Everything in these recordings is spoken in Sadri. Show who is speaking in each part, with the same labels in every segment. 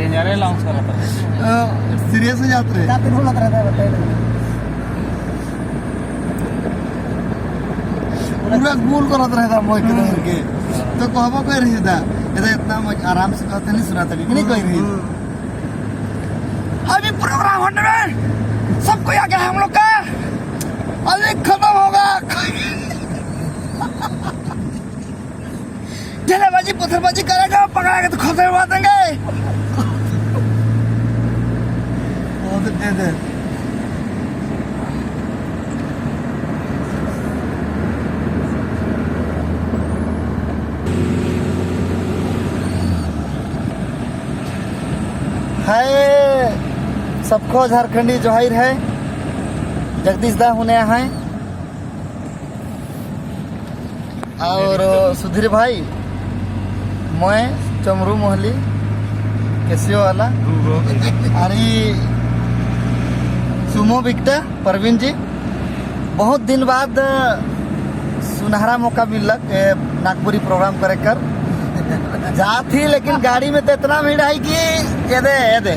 Speaker 1: डेंजर लॉन्च करत रहे।
Speaker 2: सीरियस हो जात रहे।
Speaker 3: का बोलत रहता है बताइए।
Speaker 2: पूरा गोल करत रहे था मोह के धर के तो कहबो कह रही था इधर इतना मज आराम से कहते नहीं सुनाता कि नहीं कह रही। अभी प्रोग्राम होने में सब कोई आ गया है हम लोग का, अभी खत्म होगा। ठेलेबाजी पत्थरबाजी करेगा, पकड़ाएगा तो खत्म देंगे। बहुत दे दे। है सबको झारखंडी जोहार है, जगदीश दा होने हैं और सुधीर भाई, मैं चमरू मोहली केसियो वाला, अरे सुमो बिकटा परवीन जी। बहुत दिन बाद सुनहरा मौका मिलक नागपुरी प्रोग्राम करे कर जात ही, लेकिन गाड़ी में तो इतना भीड़ है कि ये दे ये दे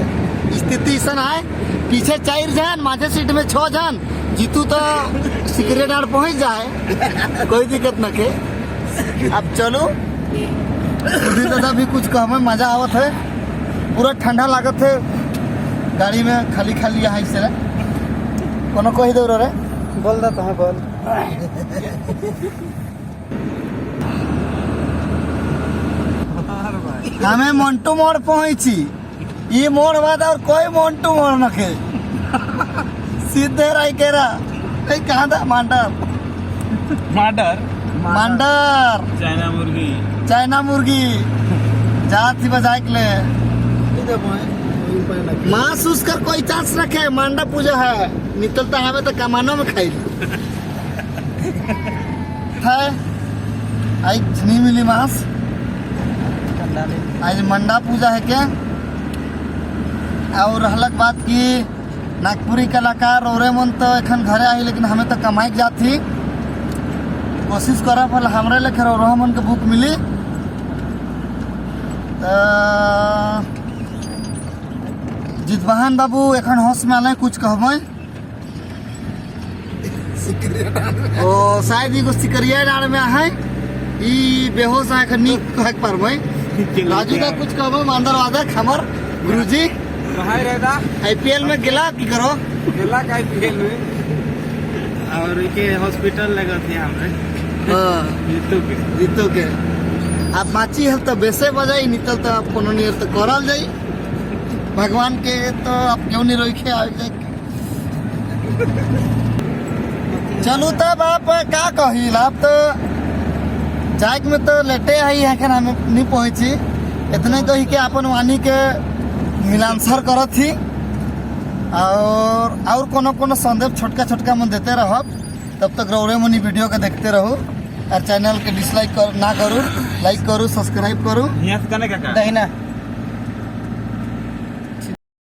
Speaker 2: स्थिति ऐसा है, पीछे 4 जन, माझे सीट में 6 जन, जीतू तो सिगरेट आड़ पहुंच जाए, कोई दिक्कत न के। अब चलो सुधीर दादा भी कुछ कहमे, मजा आवत है, पूरा ठंडा लागत है गाड़ी में, खाली खाली यहाँ से कोनो कही दो रे।
Speaker 3: बोल दो तो बोल।
Speaker 2: हमें मंटू मोड़ पहुंची, ये मोड़ बाद और कोई मंटू मोड़ न खे, सीधे राय केरा नहीं कहाँ था मांडर।
Speaker 1: माडर
Speaker 2: मांडर
Speaker 1: चाइना मुर्गी,
Speaker 2: चाइना मुर्गी जात ही बजाए के ले मांस उसकर कोई चांस रखे। मांडा पूजा है निकलता हमें तो कमानो में खाई है। आई नहीं मिली मांस, आज मंडा पूजा है क्या। और रहलक बात की नागपुरी कलाकार और मन तो एखन घरे आई, लेकिन हमें तो कमाई जात ही कोशिश करब फल हमरे लेखे और मन के बुक मिली। तो जितवाहन बाबू एखन होश में आले, कुछ कहबै? ओ शायद एगो सिकरिया डाँड़ में है, ई बेहोश है एखन नी कह पारबै। राजू दा कुछ कहबै? मांदर वादक हमर गुरुजी
Speaker 1: कहाँ रहता?
Speaker 2: आईपीएल में गेला की करो?
Speaker 1: गेला का आईपीएल में और के हॉस्पिटल लगा थे हमरे।
Speaker 2: हाँ।
Speaker 1: जीतू के।
Speaker 2: जीतू के अब बाची है तो बेसे बजाई निकल तो अब कोनो नियर तो करल जाई, भगवान के तो अब क्यों नहीं रोके आ जाए। चलू तब आप का कही, आप तो जाए में तो लेटे आई है, हमें नहीं पहुंची। इतने कही के अपन वाणी के मिलानसर करत थी और कोनो कोनो संदेश छोटका छोटका मन देते रहब। तब तक रौरे मनी वीडियो के देखते रहो और चैनल के डिसलाइक कर ना करू, लाइक करू, सब्सक्राइब करू।
Speaker 1: यहाँ से कने काका?
Speaker 3: दहिना।